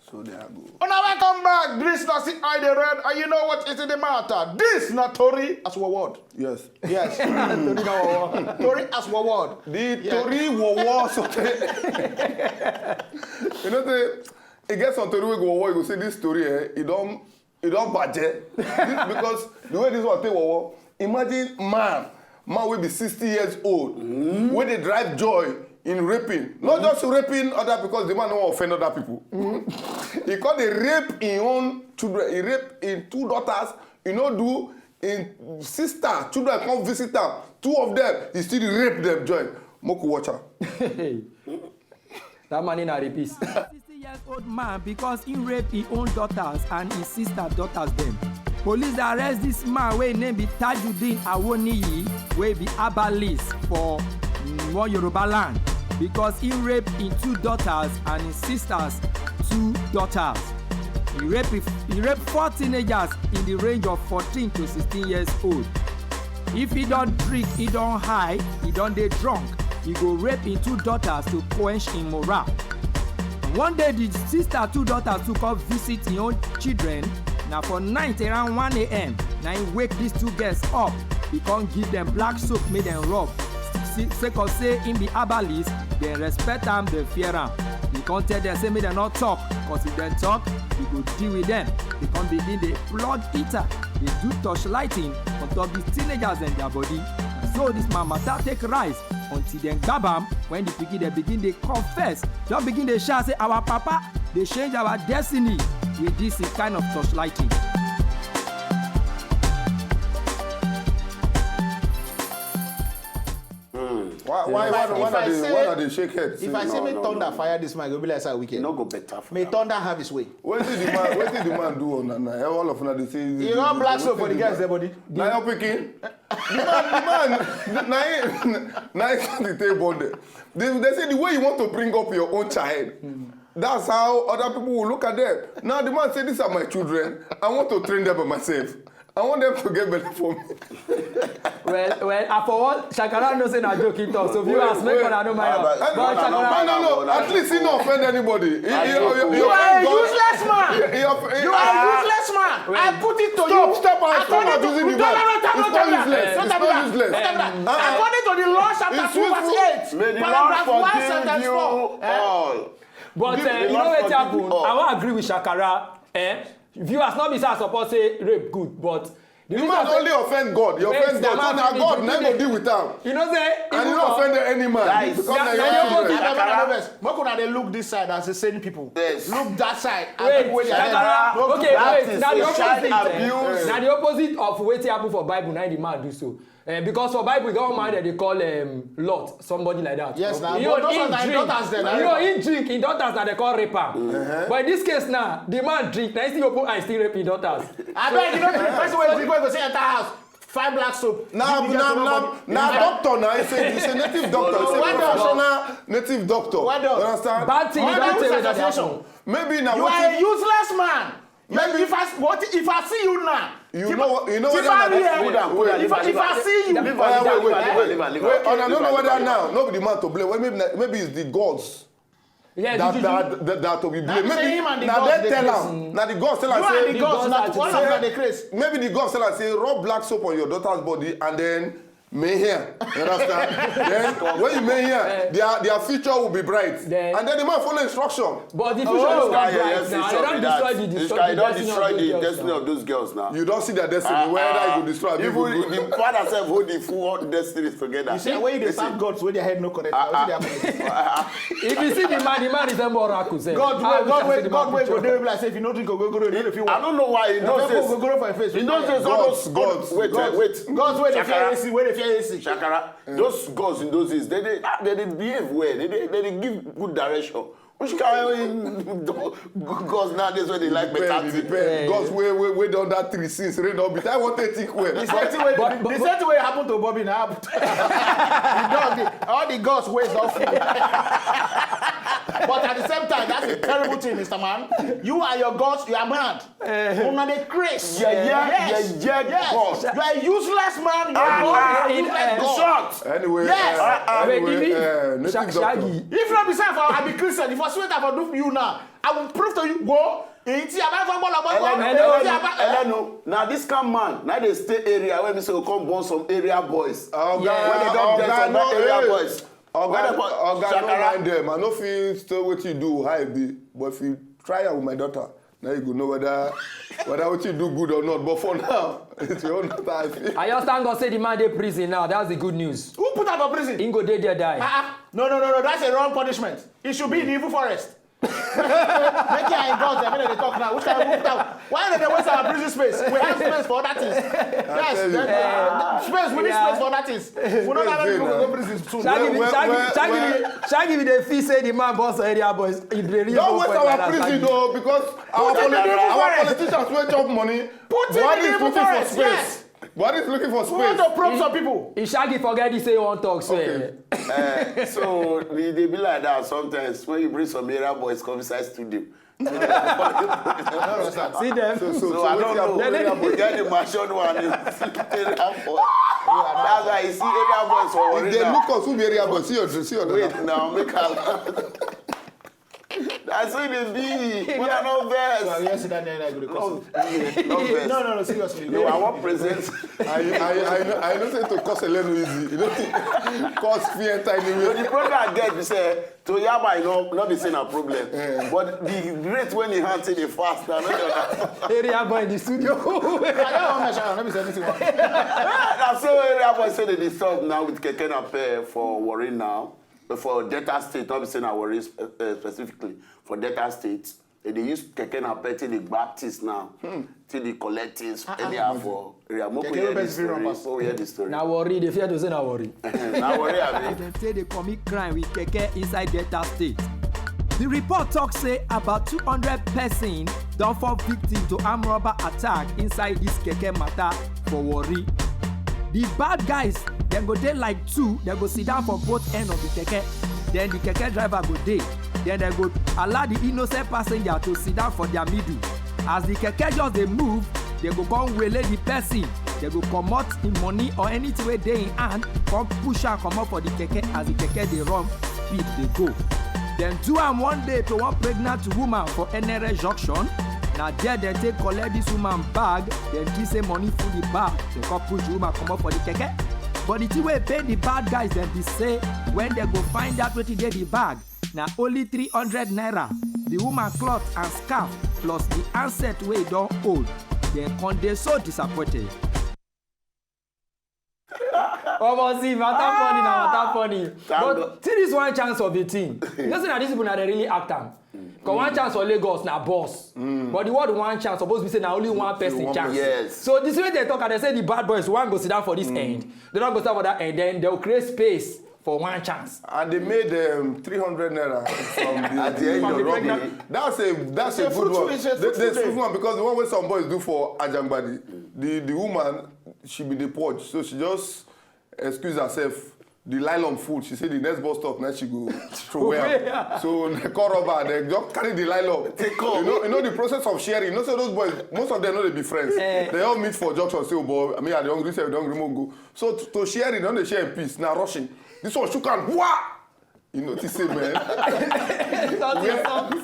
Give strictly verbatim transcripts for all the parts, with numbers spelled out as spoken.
So there I go. Una welcome back. This na see I the red, and you know what is in the matter. This na Tori as we word. Yes. Yes. Tori na we word. Tori as we word. The Tori wowo so. You know say e get some Tori wey go wowo, you go say this story, eh, e don e don baje. This, because the way this one take wowo, imagine man, man wey be sixty years old, wey dey drive joy in raping, not just raping other, because the man no wan offend other people. He come dey rape him own children. He rape him two daughters. He no do, him sister children come visit am. Two of them, he still rape them join. Make we watch am. That man in a rapist. Sixty years old man because he raped his own daughters and his sister daughters them. Police arrest this man wey name be Tajudeen Awoniyi, wey be herbalist for mm, one Yoruba land, because he raped his two daughters and his sister's two daughters. He raped, he raped four teenagers in the range of fourteen to sixteen years old. If he don drink, he don high, he don dey drunk, he go rape him two daughters to quench him morale. One day, the sister two daughters to come visit him own children. Na for night around one a.m. na him wake these two girls up. He come give them black soap make dem rub. Sake of say him be herbalist, dem respect am, dem fear am. He come tell them say make dem no talk, cause if dem talk, he go deal with them. He come begin dey plug heater, dey do torch lighting on top these teenagers and their body. Na so this man matter take rise until dem gbab am. When the pikin dem begin dey confess, don begin dey shout say our papa dey change our destiny with this kind of torch lighting. Why why why why dey shake head? If I say make thunder fire this man, go be like say wicked. No go better for May thunder have his way. Wetin the man wetin the man do on na all of una dey say. You don black soap for the girls their body. Na your pikin. The man the man na him na him the table bond. They they say the way you want to bring up your own child, that's how other people will look at them. Now the man say these are my children. I want to train them by myself. I want them to get better for me. Well, well, I for one, Shakara no say na joke he talk. So viewers, make una no mind am. But No, no, no, Shakara, no, no. At least he no offend anybody. He, he, he, he You are a offend God. useless man. He, he, off- he, You are a useless man. I put it to Stop, you. stop, stop According to abusing the don't man. don't don't It's not useless. It's not useless. Uh-uh. According to the law chapter It's two verse useful. eight, May the Lord paragraph one forgive sentence you four. Eh? all. But Give uh, the you know Lord what forgive happen? you all. I wan agree with Shakara. Eh? Viewers, not be say I support say rape good, but the The reason man say only offend God. You Wait, offend the God. So man na fit God be na go doing deal with am. You know say And you even no for- offend any man. Guys, Because na- na na your the children. opposite. Abeg, abeg, abeg. Make una dey look this side as the sane people. Yes. Look that side. And Wait, people wey dey Shakara, ahead. okay, That wait. is Na the a child opposite. abuse. Na the opposite of wetin happen for Bible. Na the man do so. Eh, because for Bible, e get one man dem dey call um, Lot, somebody like that. Yes, na. You But know, those he ones na him drink, daughters dem, na. You know, he drink, him daughters na dey call rape am. But in this case now, the man drink, na he still open eye, still rape him daughters. Abeg, you know the person wey drink wey go say enter house, find black soap. Na Give na the girl na somebody. na doctor na. He say he's a native doctor. He's a Well done. professional native doctor. Well done. You understand? Bad thing you Why don not tell me use that association? happen. Maybe na You are a wetin useless man. Maybe- If I what if I see you now, you Tiba- know you know Tiba whether here. na Hold on, hold on, If I- leave if I am, see you, leave Oh, am, yeah, wait, leave wait, am, wait, leave am, leave wait. am. Una no know whether now no be the man to blame. Well, maybe na- maybe it's the gods Yeah, that juju. that that, that to be Na blame. be say Maybe him and the na gods dem dey tell craze. am. Na the gods tell You am and the say gods, gods na are one of today. una dey craze. Maybe the gods tell am say rub black soap on your daughter's body and then may here. You understand? Then when you may here, their their future will be bright. Then- And then the man follow instruction. But the future Oh. is not Ah, yeah, bright yes, now. it's They true don that. Destroy the This destroy guy the don destiny destroy of the those girls destiny now. Of those girls now. You don see their destiny. Ah, Whether ah, you go destroy abi you go even go. The father sef hold the full destiny together. You see, when you dey serve gods wey their head no correct, Ah, wetin dey happen? If you see the man, the man resemble oracle sef. God How wey God you wey see the God man wey go picture? Dey like say if you no drink ogogoro, you no dey feel I don't know why in those Dem days. put ogogoro for your face. In those days, all Gods, those gods, wait, gods. Wait. Gods wey dey fear Shakara. A C, wey dey fear A C. Shakara. Those gods in those days, they they ah, they dey behave well. They dey they dey give good direction. Which kind of gods nowadays wey dey like better Depend, it thing? depend. Gods wey wey wey don that three since rain don beat. I wan take think well. The same thing wey But- the same thing wey happen to Bobby na happen. The dog, the, all the gods wey don full. But at the same time, that's a terrible thing, Mister Man. You and your gods, you are mad. Una dey craze. Yeah, yeah, yes, yeah, yeah, yes. God. You are a useless man. You are ah, a useless ah, God. Short. Anyway, yes. Uh, uh, anyway, Wait, uh, Shaggy. If not be for I be Christian, if I swear that I do you now, I will prove to you. Go. Èyí tí a bá fọ́ gbọ́dọ̀ gbọ́dọ̀. Ẹlẹ́nu, ẹlẹ́nu. Now this kind man, now they stay area where we say we come born some area boys. Oga, yeah. When they come oga, get some no, area hey. Boys. Oga, oga, no mind them. I no fit stay what you do, how e be. But if you try am with my daughter, now you go know whether whether what you do good or not. But for now, it's your own daughter. I feel. I just thank God say the man dey prison now. That's the good news. Who put am for prison? He go dey there die. Ah, ah. No, no, no, no. That's a wrong punishment. He should be in the evil forest. Make I go there. Make they talk now. Which kind of move now? Why do they waste our prison space? We have space for other things. Yes, space. We need space for other things. We don't have people go prison soon. Shaggy, Shaggy, Shaggy, Shaggy, they feel say the man boss area boys. Don't waste our prison though, because our, politi- our politicians will chop money. Put it in the forest. Yes. Buhari is looking for space. We want to probe some people. Ishagi forget he say he wan talk so. Okay. Eh. Uh, so e dey be like that sometimes when you bring some area boys come inside studio. See them. So, so, so, so I don't know. They get the machine one. That's why you see area boys for Warri. If they look us, who be area boys? See your, see your. Wait now, make a. That's what it be. Una no vex. So I hear say that name I go dey cause. No, no, no, seriously. No, I wan present. I I I know I know say to cause a little easy. You know, cause fear enter anywhere. So the problem I get be say to Yaba, you know, not be say na problem. Yeah. But the rate when he hand say dey fast, na no dey understand. Area boy in the studio. I don't want mention, no be say anything. Na so area boy say they dey solve now with keke napep for Warri now. For Delta State, not be say na Warri spe- uh, specifically. For Delta State, they dey use keke napep till they grab things now, till they collect things anyhow for area. Make we hear the story. Make we hear the story. Na Warri, they fear to say na Warri. Na Warri, abi? Dem say they commit crime with keke inside Delta State. The report talk say about two hundred person don fall victim to armed robber attack inside this keke matter for Warri. The bad guys, dem go dey like two, dem go sit down for both end of the keke. Then the keke driver go dey. Then dem go allow the innocent passenger to sit down for their middle. As the keke just dey move, dem go come wele the person. Dem go comot him money or anything wey dey him hand, come push am comot for the keke as the keke dey run speed dey go. Dem do am one day to one pregnant woman for Enere Junction. Na there dem take collect this woman bag, dem think say money full the bag, dem come push the woman comot for the keke. But the thing wey pain the bad guys dem be say when dem go find out wetin dey the bag, na only three hundred naira, the woman cloth and scarf plus the handset wey e don old. Dem come dey so disappointed. Omo, see, matter funny na matter funny. But see this one chance of a thing. You know say na these people na dey really act am. Cause one chance for Lagos na boss. But the word one chance suppose be say na only one person chance. Yes. So this way they talk, and they say the bad boys, one go sit down for this end, they don't go sit down for that end, then they'll create space for one chance. And they made um, three hundred naira from the, at the end of the robbery. That's a that's a, a good one. It's a fruitful one because the one wey some boys do for Ajangbadi, the the woman, she be the porch, so she just excuse herself. The nylon full. She say the next bus stop na she go throw away. So they call robber, they just carry the nylon. Take off. You know, you know the process of sharing. You know, so those boys, most of them no dey be friends. Eh. They all meet for junction, say, "Oh boy, I mean, I dey hungry, say I dey hungry, mo go." So to, to share it, no dey share in peace. Now rushing. This one shook hand, wah! You notice it, man.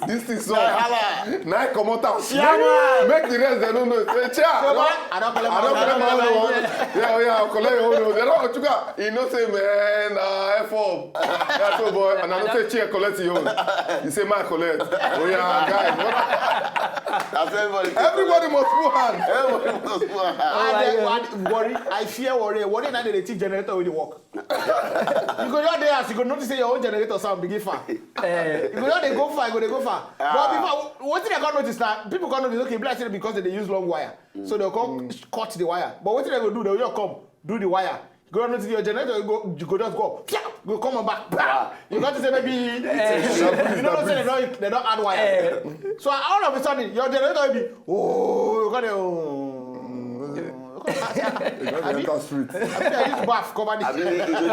This thing so. Now I come out out. Make the rest they don't know. Say, "Chair, I don't collect my own." Yeah, yeah, I collect your own. They don't sugar. You know, say, "Man, uh, F up." That's so boy. And I don't say, "Chair, collect your own." You say, "My collect." Oh yeah, guys. Everybody must put hand. Everybody must put hand. I Warri. I fear Warri. Warri na dey thief generator wey dey work. You go just dey house, you go notice say your own generator sound begin far. Eh. You go just dey go far, you go dey go far. But before, wetin dem come notice na, people come notice, okay, be like say because they dey use long wire, so dem come cut the wire. But wetin dem go do, dem go just come do the wire. You go notice your generator, you go, you go just go, pia, go come on back, pia. You got to say maybe you know say they don't they don't add wire. So all of a sudden your generator will be, oh, you got to, oh. They don't enter street. I use bath cover the Abi, e go-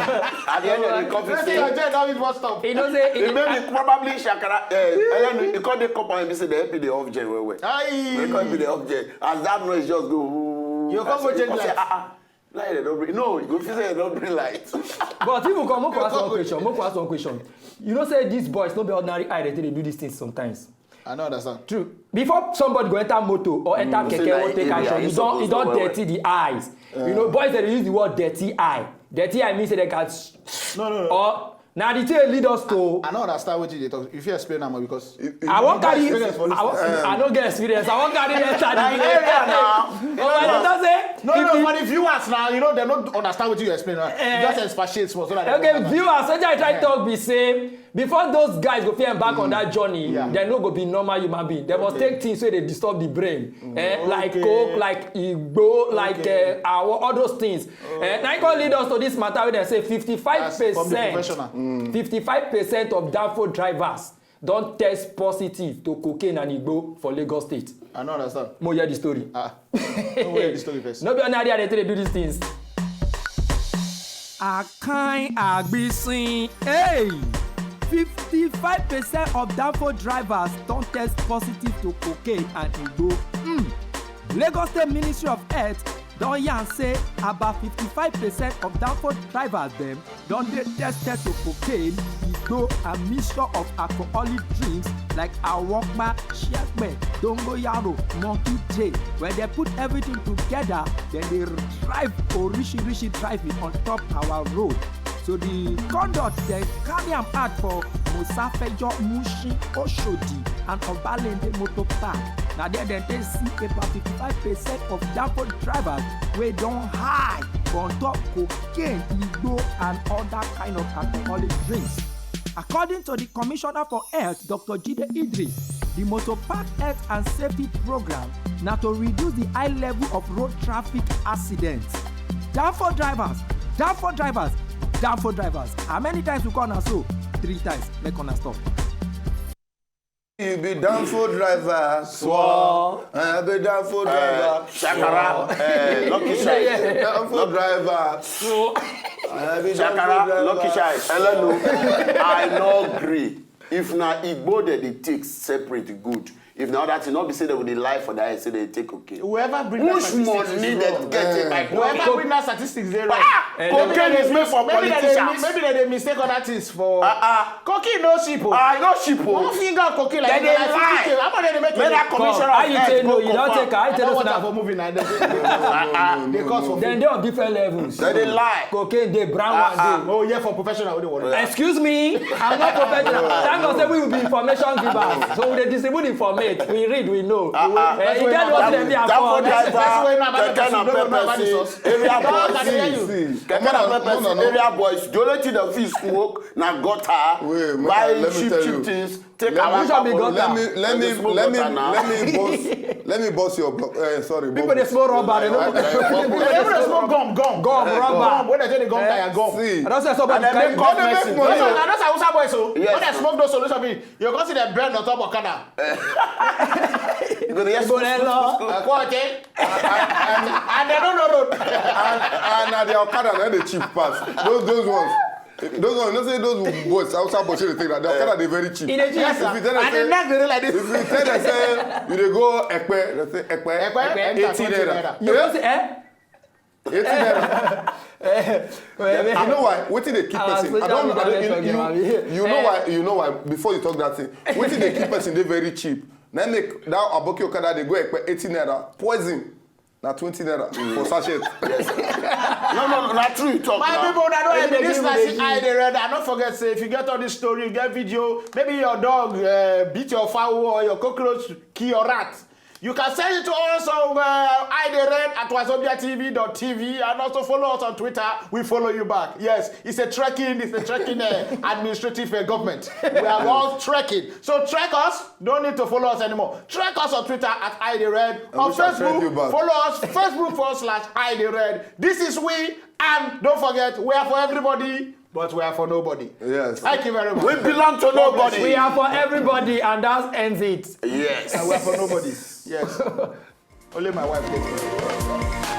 at the end of the coffee Say say, your jet don reach bus stop. You know say e maybe probably Shakara, eh, Elenu, e come dey compound and be say the F P dey off gen well well. They Aye. come be the off gen. As that noise just go. You come go change Say, light. Ah, ah, light dey don bring. No, you go feel say they don bring light. But even come, make we ask one question. Make we ask one question. You know say these boys no be ordinary eye dey take dey do these things sometimes. I no understand. True. Before somebody go enter motor or enter Mm, say keke na or take area, action, e you don suppose you don know well dirty the eyes. You know, boys dey use the word dirty eye. Dirty eye mean say they can. No, no, no. Or na the thing lead us to. I no understand wetin you dey talk. If you explain am because I wan carry. Experience for I wan- listeners. I no get experience. I wan carry the enter the Na area now. Oh, I don say. No, no, fifty for the viewers now, you know, they don't understand what you explain. Right? Eh. Just expatiate small so that they Okay, understand. Viewers, wetin I try talk be say before those guys go fit embark on that journey, Yeah. dem no go be normal human being. Dem must take things wey dey disturb the brain, eh, like Okay. coke, like igbo, like Okay. uh, awo, all those things. Eh, na e come lead us to this matter wey dem say As from the fifty-five percent, professional. fifty-five percent of danfo drivers don test positive to cocaine and igbo for Lagos State. I no understand. Mo hear the story. Ah, no way the story first. No be ordinary eye dey take dey do these things. Akan Agbisin, hey! fifty-five percent of danfo drivers don test positive to cocaine and igbo. Mm. Lagos State Ministry of Health don yarn say about fifty-five percent of danfo drivers dem don dey tested to cocaine, igbo and mixture of alcoholic drinks like awokpa, shekpe, dongoyaro, monkey J. When dem put everything together, dem dey drive orishirishi driving on top our road. So the conduct dem carry am out for Mosafejo, Mushin, Oshodi and Obalende motor park. Na there dem take see about fifty-five percent of danfo drivers wey don high for on top cocaine, igbo and other kind of alcoholic drinks. According to the Commissioner for Health, Doctor Jide Idris, the motor park health and safety program na to reduce the high level of road traffic accidents. Danfo drivers, danfo drivers, danfo drivers. How many times we call una so? Three times. Make una stop. You be danfo driver. Swore. I be danfo Eh, driver. Shakara, eh, Lucky Shine. Danfo driver. So, I be danfo Shakara, driver. Lucky Shine, Elenu, I no agree. If na igbo dem dey take separate good. If na other thing, no be say dem go dey lie for their head say dem take cocaine. Whoever bring that Which statistics money is dem wrong. get it by Whoever cocaine? Bring that statistics dey wrong. Ah, Maybe cocaine they is made for maybe they dey politicians. mi- Maybe they dey mistake other things for. Ah, ah. Cocaine no cheap o. Ah, no cheap o. One finger of cocaine like Dem dey like lie. fifty K. How much dem dey make Make today? that commissioner how of you health take go know? You don confirm. take am. How you I take don know watch am now? For movie na. They cost for Dem dey on different levels. Dem dey lie. Cocaine dey, brown one dey. Oh yeah, for professional wey dey worry. Excuse me, I'm not professional. Thank God say we will be information givers. So we dey distribute informate. We read, we know. Ah, ah. Eh, you get what dem be Danfo afford. driver, Person wey know about keke person, no know napep about this person, sauce. area Don't boys, carry you. See, keke come on, napep person, no, no, no. Area boys. The only thing dem fit smoke na gutter, Wait, make buy I- let me cheap tell cheap you. things, take Let me- our Which one be bubble. gutter? Let me let me Just smoke let me gutter now. let me bust let me bust your block. Uh, sorry, People dey smoke rubber, they no. Dem dey smoke gum, gum, Gum, rubber. Gum. When dem say the gum tire gum. See, I don say somebody And dem carry make gum. Make Those money. are those are Hausa boys o. Yes. When dem smoke those solution, you go see dem burn on top okada. You go dey hear Go there, Lord. Quality. And dem no know road. And, and na the okada na dey cheap pass. Those those ones. Those ones, you know say those boys, Hausa boys, say they take that. The okada dey very cheap. E dey cheap. Yes, sir. If you tell them And the say, neck dey like this. If you tell them say you dey go Ekpe, they say Ekpe. Ekpe, enter Eighty twenty naira. naira. You go say, eh? Eighty naira. Eh, well, You know why? Wetin dey keep Ah, person? I social don't. I media don't you, talk you, about it. you know Eh. why? You know why? Before you talk that thing, wetin dey keep person dey very cheap. Na make that aboki okada dey go Ekpe eighty naira. Poison na twenty naira for sachet. No, no, no, na true you talk. My Now. people, una know Wetin I be dey this give na me see the eye dey red. I no forget say if you get all this story, you get video, maybe your dog uh, beat your fowl or your cockroach kill your rat. You can send it to us on uh, eye dey red at wazobia T V dot T V and also follow us on Twitter. We follow you back. Yes, it's a trekking, it's a trekking uh, administrative uh, government. We are all trekking. So trek us. Don't need to follow us anymore. Trek us on Twitter at eye dey red. On we shall trek you Facebook, back. Follow us. Facebook forward slash eye dey red. This is we. And don't forget, we are for everybody, but we are for nobody. Yes. Thank you very much. We belong to nobody. We are for everybody, and that ends it. Yes. And we are for nobody. Yes. Only my wife takes me.